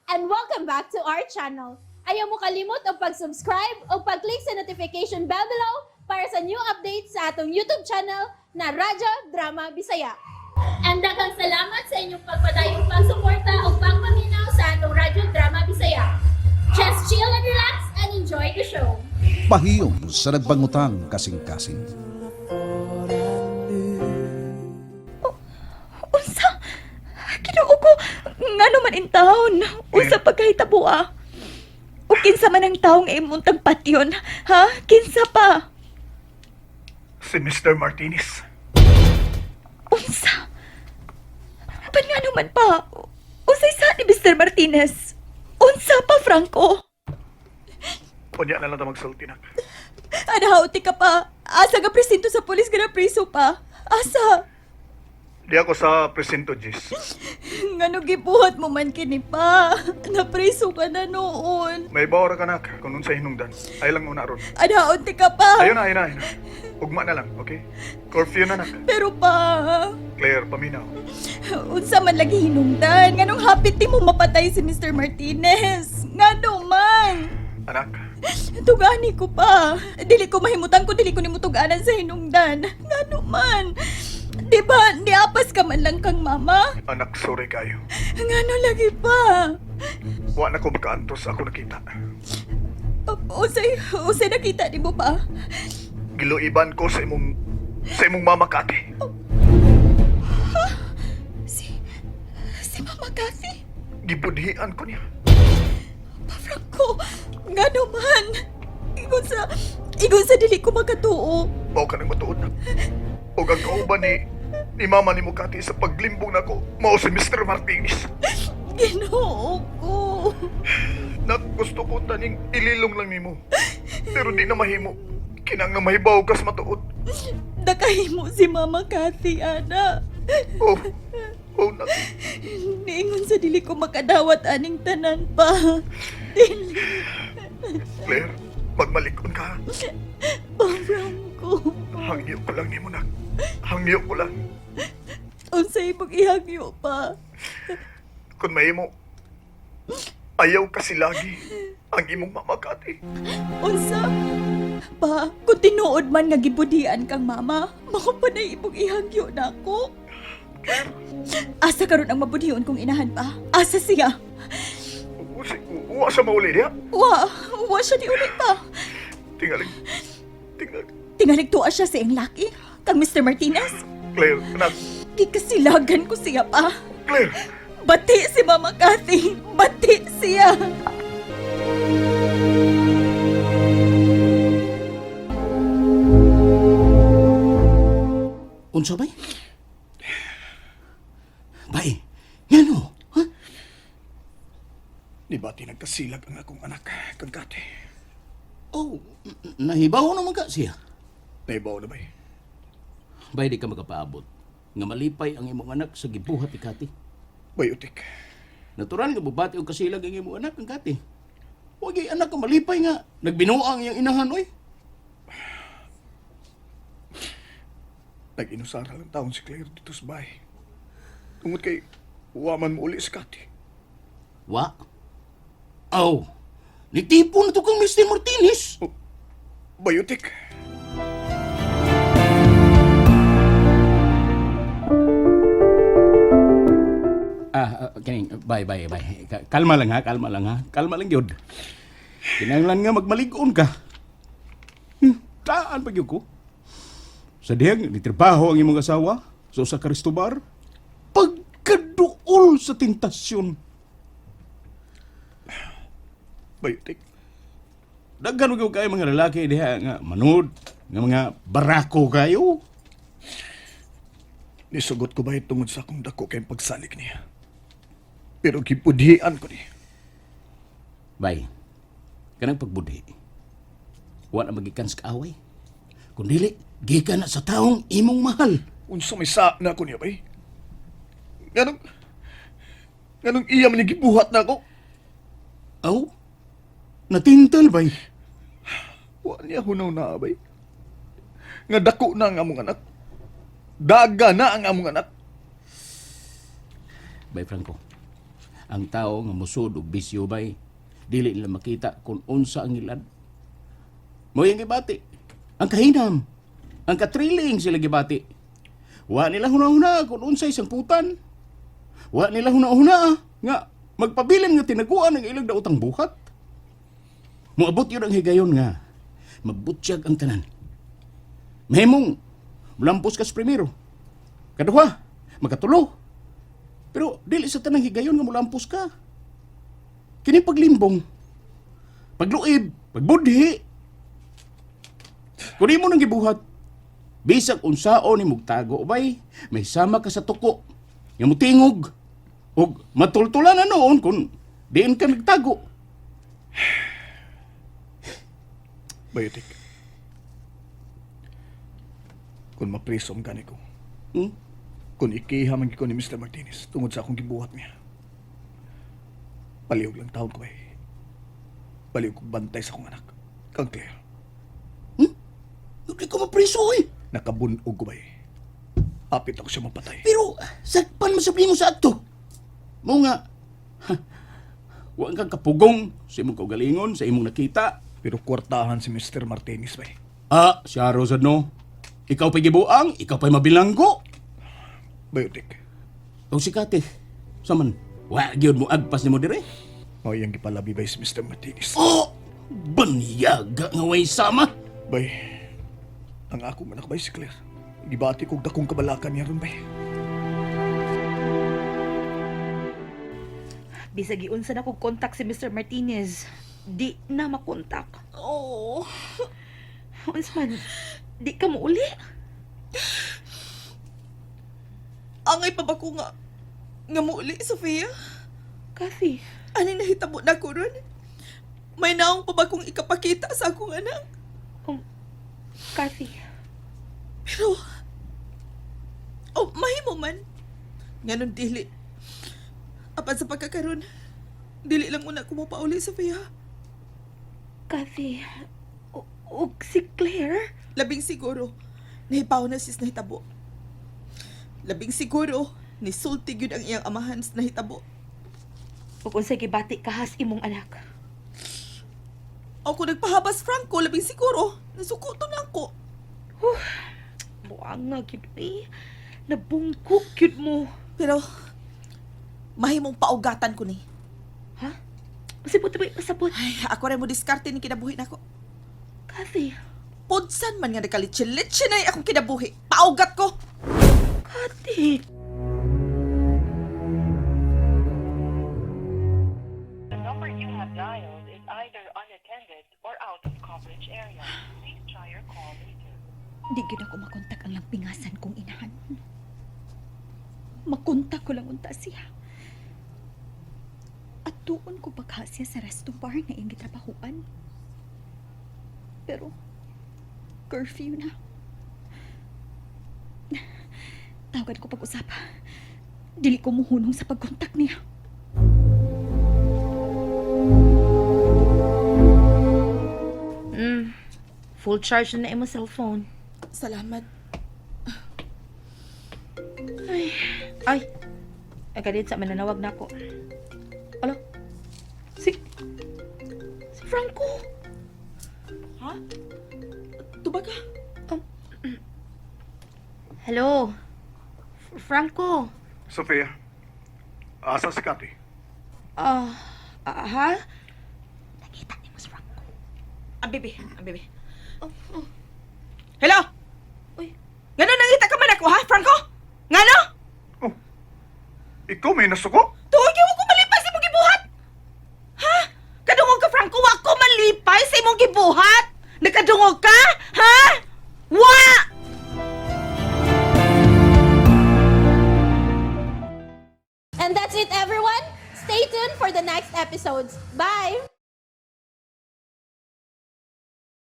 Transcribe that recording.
And welcome back to our channel. Ayaw mo kalimot og pag-subscribe o pag-click sa notification bell below para sa new updates sa atong YouTube channel na Radyo Drama Bisaya. And daghang salamat sa inyong pagpadayong pagsuporta o pagpaminaw sa atong Radyo Drama Bisaya. Just chill and relax and enjoy the show. Pahiyom sa nagbangutang kasing-kasing. Unsa? Ginoo ko, ngano man in town? Unsa pagkahitabo ah? O kinsa man ang taong imong tagpatyon, ha? Kinsa pa? Si Mr. Martinez. Unsa? Pan ngano man pa? Unsay sa ni Mr. Martinez? Unsa pa, Franco? Unya na lang ta magsulti nak. Anahauti ka pa. Asa ka presinto sa pulis ka na priso pa? Asa? Di ako sa presinto, Jis. Ngano gibuhat mo man kini pa? Napriso ka na noon. May bawra ka nak kung unsay hinungdan. Ay lang una ron. Anaunti ka pa. Ayun na, ayun na, ayun na. Ugma na lang, okay? Curfew na nak. Pero pa, Claire, paminaw. unsa man lagi hinungdan? Nganong hapit ti mo mapatay si Mr. Martinez? Ngano man? Anak, Tugani ko pa. Dili ko mahimutan ko dili ko nimo tuganan sa hinungdan. Ngano man? Di ba, niapas ka man lang kang mama? Anak, sorry kayo. Ngano lagi pa? Wa na ko makaantos ako nakita. Usay, usay nakita ni mo pa? Giluiban ko sa imong mama Kati. Si Mama Kathy? Gibudhian ko niya. Pa Franco, ngano man? Ingon sa dili ko makatuo. Mao ka nang matuod nak. Ug ang kauban ni mama ni mo Kati sa paglimbong nako, mao si Mr. Martinez. Ginoo ko. Nak, gusto ko taning ililong lang nimo. Pero di na mahimo. Kinang na mahibaw kas matuod. Nakahimo si Mama Kathy, ana. Oh, oh, nak. Niingon sa dili ko makadawat aning tanan pa. Dili Claire, magmalikon ka. pa, Franco. Hangyo ko lang nimo, nak. Hangyo ko lang. Unsay imong ihangyo pa. Kung mahimo, ayaw kasi lagi ang imong mama Kati. Unsa? Pa, kung tinuod man nga gibudian kang mama, mao pa na imong ihangyo nako. Asa karon ang mabudhion kong inahan pa? Asa siya? Uwa sa mauli niya. Wa, wa siya ni uli pa. Tingalig. Tingalig. Tingalig tuwa siya sa iyang laki, kang Mr. Martinez. Claire, anak. Gikasilagan ko siya pa. Claire. Bati si Mama Kathy. Bati siya. Unsa bay? Bay, ngano? Ha? Di ba tinagkasilag ang akong anak kang Kati? Oh, nahibaw naman ka siya. Naibaw na ba eh? Bay, di ka makapaabot. Nga malipay ang imong anak sa gibuhat ni Kati. Bay, utik. Natural nga bubati og kasilag ang imong anak ang Kati. Huwag ay anak ka malipay nga. Nagbinuang iyang inahan, oy. Nag-inusara lang taon si Claire dito sa bahay. Tungod kay, waman mo uli si Kati. Wa? Aw, nitipo na to kang Mr. Martinez. Oh, bayutik. Kaning, bye, bye, bye. Kalma lang ha, kalma lang ha. Kalma lang yun. Kinanglan nga magmaligon ka. Taan pa gyud ko. Sa dihang, nitrabaho ang imong asawa sa usa ka restobar. Pagkaduol sa tentasyon. Bayutik. Daghan gyud kayo mga lalaki diha nga manud, nga mga barako kayo. Nisugot ko ba tungod sa akong dako kay pagsalig niya. Pero gipudhian ko niya. Bay, kanang pagbudhi. Wa na magikan sa kaaway. Kung dili, gikan na sa taong imong mahal. Unsa may sa na ako niya bay? Nganong iya man ni gibuhat na ako? Aw, natintal bay. Wa niya hunaw na bay. Nga dako na ang among anak. Daga na ang among anak. Bay Franco, Ang tao nga musod og bisyo bay, dili nila makita kung unsa ang ilad. Mo yung gibati. Ang kahinam, ang katriling sila gibati. Wa nila huna-huna kung unsay sangputan. Wa nila huna-huna nga magpabilin nga tinaguan ang ilang daotang buhat. Moabot yun ang higayon nga mabutyag ang tanan. Mahimong mulampos ka sa primero. Kaduha, makatulo. Pero dili sa tanang higayon nga mulampos ka. Kini paglimbong, pagluib, pagbudhi. Kung mo nang gibuhat, bisag unsaon ni mugtago bay, may sama ka sa tuko, nga mutingog, ug matultulan na noon kung diin ka nagtago. Bayotik. Kung mapriso ang gani ko. Hmm? Kung ikiha man ko ni Mr. Martinez tungod sa akong gibuhat niya. Palihog lang taon ko eh. Palihog kong bantay sa akong anak. Kang Claire, Hindi ko mapriso eh. nakabunog ko ba eh. Apit ako siya mapatay. Pero sakpan mo sa mo sa ato. Mo nga, ha, wa kang kapugong sa imong kaugalingon, sa imong nakita. Pero kwartahan si Mr. Martinez ba eh. Ah, siya Rosad no. Ikaw pa'y gibuang, ikaw pa'y mabilanggo. Bayotik, O si Kate, saman, wa gyud mo agpas nimo dire. mao iyang gipalabi bay si Mr. Martinez. Oh, banyaga nga way sama. Bay, ang akong anak bay si Claire. Gibati kog dakong kabalakan niya ron bay. Bisag giunsa na kog kontak si Mr. Martinez, di na makontak. Oh, Unsa man, di ka mo uli. Angay pa ba ko nga nga muuli, Sofia? Kathy, Ani nahitabo na ko ron? May naong pa ba kong ikapakita sa akong anak? Kathy, Pero, oh, mahimo man. Nganon dili. Apan sa pagkakaroon, dili lang una ko pauli, Sofia. Kathy, ug si Claire? Labing siguro, nahipaw na sis nahitabo. Labing siguro, nisulti gyud ang iyang amahan sa nahitabo. Ug unsay gibati kahas imong anak? O kung nagpahabas Franco, labing siguro, nasuko to na ako. Buang nga gyud eh. Nabungkok gyud mo. Pero, mahimong paugatan ko ni. Ha? Pasabot ba pasabot? Ay, ako rin mo diskarte ni kinabuhi nako. Kathy, Pudsan man nga nakalitsi-litsi na akong kinabuhi. Paugat ko! Kathy. The number you have dialed is either unattended or out of coverage area. Please try your call later. Di gyud ako makontak ang lampingasan kong inahan. Makontak ko lang unta siya. At tuon ko pagha siya sa resto bar nga iyang gitrabahuan. Pero, curfew na. Tawagan ko pag-usap. Dili ko muhunong sa pagkontak niya. Full charge na na imong cellphone. Salamat. Ay, ay kadit sa mananawag na ako. Alo? Si... Si Franco! Ha? Tuba ka? Hello? Franco? Sofia, asa si Kati? Ah, ah, ha? Nakita ni mo si Franco. Ang bebe, ang bebe. Hello? Uy. Ngano nangita ka man ako, ha, Franco? Ngano? Oh, ikaw may nasuko? Tuod gyud ko malipay sa imong gibuhat. Ha? Kadungog ka, Franco, wa ko malipay sa imong gibuhat. Nakadungog ka? Ha? Wa! And that's it, everyone. Stay tuned for the next episodes. Bye!